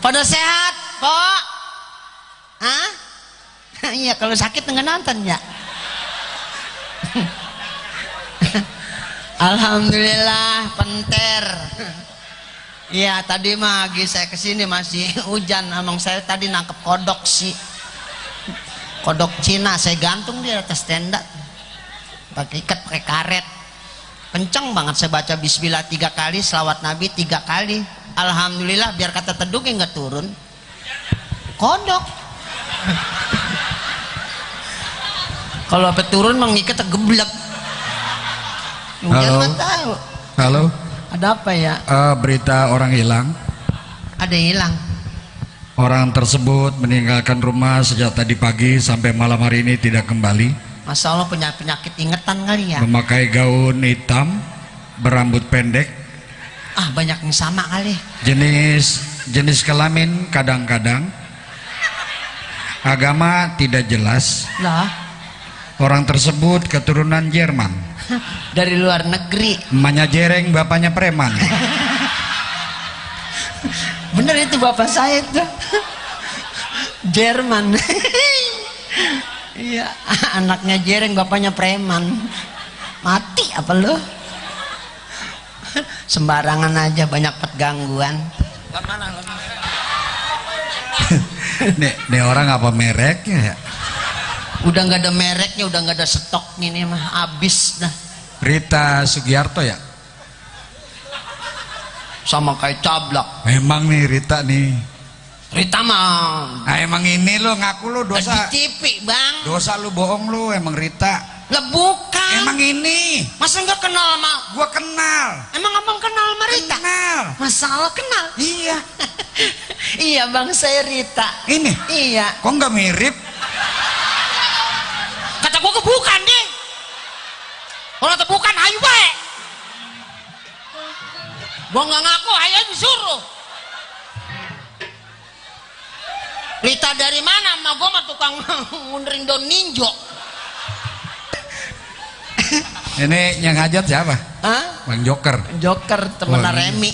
Pada sehat, Pok? Hah? Iya, kalau sakit nggak nonton ya. Alhamdulillah, penter. Iya, tadi mah saya kesini masih hujan. Emang saya tadi nangkep kodok sih. Kodok Cina, saya gantung di atas tenda. Pakai ikat, pakai karet. Kenceng banget saya baca bismillah 3 kali, selawat Nabi 3 kali. Alhamdulillah, biar kata teduhnya nggak turun. Kodok. Kalau apa turun mengikat geblek. Halo. Tahu. Halo. Ada apa ya? Berita orang hilang. Ada hilang. Orang tersebut meninggalkan rumah sejak tadi pagi sampai malam hari ini tidak kembali. Masya Allah, punya penyakit ingetan kali ya. Memakai gaun hitam, berambut pendek. Banyak yang sama kali. Jenis kelamin kadang-kadang. Agama tidak jelas. Lah, Orang tersebut keturunan Jerman. dari luar negeri. Emaknya jereng, bapaknya preman. Bener itu bapak saya itu. Jerman. Iya, anaknya jereng, bapaknya preman. Mati apa lo? Sembarangan aja, banyak gangguan. Nih orang apa mereknya ya? Udah nggak ada mereknya, udah nggak ada stoknya, ini mah habis dah. Rita Sugiarto ya? Sama kayak cablak. Memang nih Rita nih. Rita mah Emang ini lo ngaku lo di dosa. TV bang. Dosa lu bohong lu, emang Rita. Lah bukan. Emang ini. Masa nggak kenal sama? Gua kenal. Emang abang kenal sama Rita? Kenal. Masalah kenal? Iya. Iya bang, saya Rita. Ini. Iya. Kok nggak mirip? Kata gua bukan deh. Kalau bukan, ayo baik. Gua nggak ngaku, ayo disuruh. Rita dari mana? Ma gua mah tukang ngunderin daun ninjo. Ini yang hajat siapa? Hah? Bang Joker. Joker temen Remi.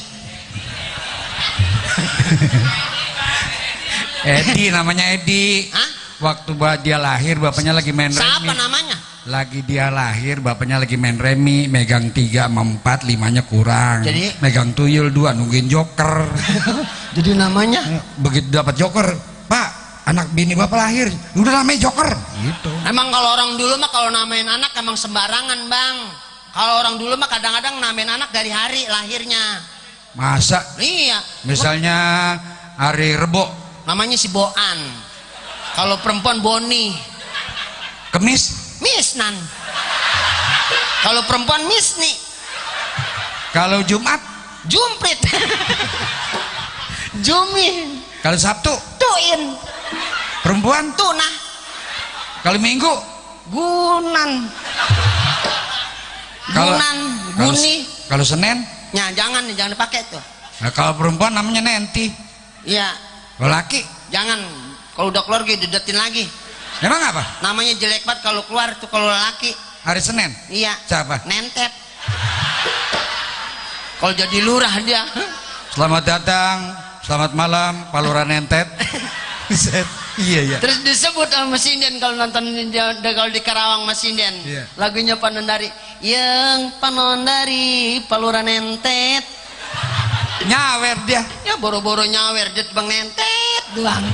Edi namanya Edi. Hah? Waktu dia lahir bapaknya lagi main remi. Siapa namanya? Lagi dia lahir bapaknya lagi main remi, megang 3 sama 4, 5-nya kurang. Jadi? Megang tuyul 2, nungguin Joker. Jadi namanya? Begitu dapat Joker, Pak, anak bini bapak lahir, udah namanya Joker. Gitu. Emang kalau orang dulu mah kalau namain anak emang sembarangan bang. Kalau orang dulu mah kadang-kadang namain anak dari hari lahirnya. Masa? Iya. Misalnya hari Rebo, Namanya si Boan. Kalau perempuan Boni. Kemis. Misnan. Kalau perempuan Misni. Kalau Jumat. Jumprit. Jumi. Kalau Sabtu. Tuin. Perempuan. Tuna. Kalau Minggu. Gunan. Kalau Gunan. Guni. Kalau Senin. Ya jangan dipakai tuh. Nah, kalau perempuan namanya Nenti. Iya. Kalau laki. Jangan. Kalau udah keluar didetin lagi. Emang apa? Namanya jelek banget kalau keluar tuh kalau laki. Hari Senin. Iya. Siapa? Nentet. Kalau jadi lurah dia. Selamat datang, selamat malam, Pak Lurah Nentet. Iya. Terus disebut sama Sinden kalau nonton kalau di Karawang Mas Sinden. Iya. Lagunya Panondari. Yang Panondari Pak Lurah Nentet. Nyawer dia. Ya boro-boro nyawer jet Bang Nentet doang.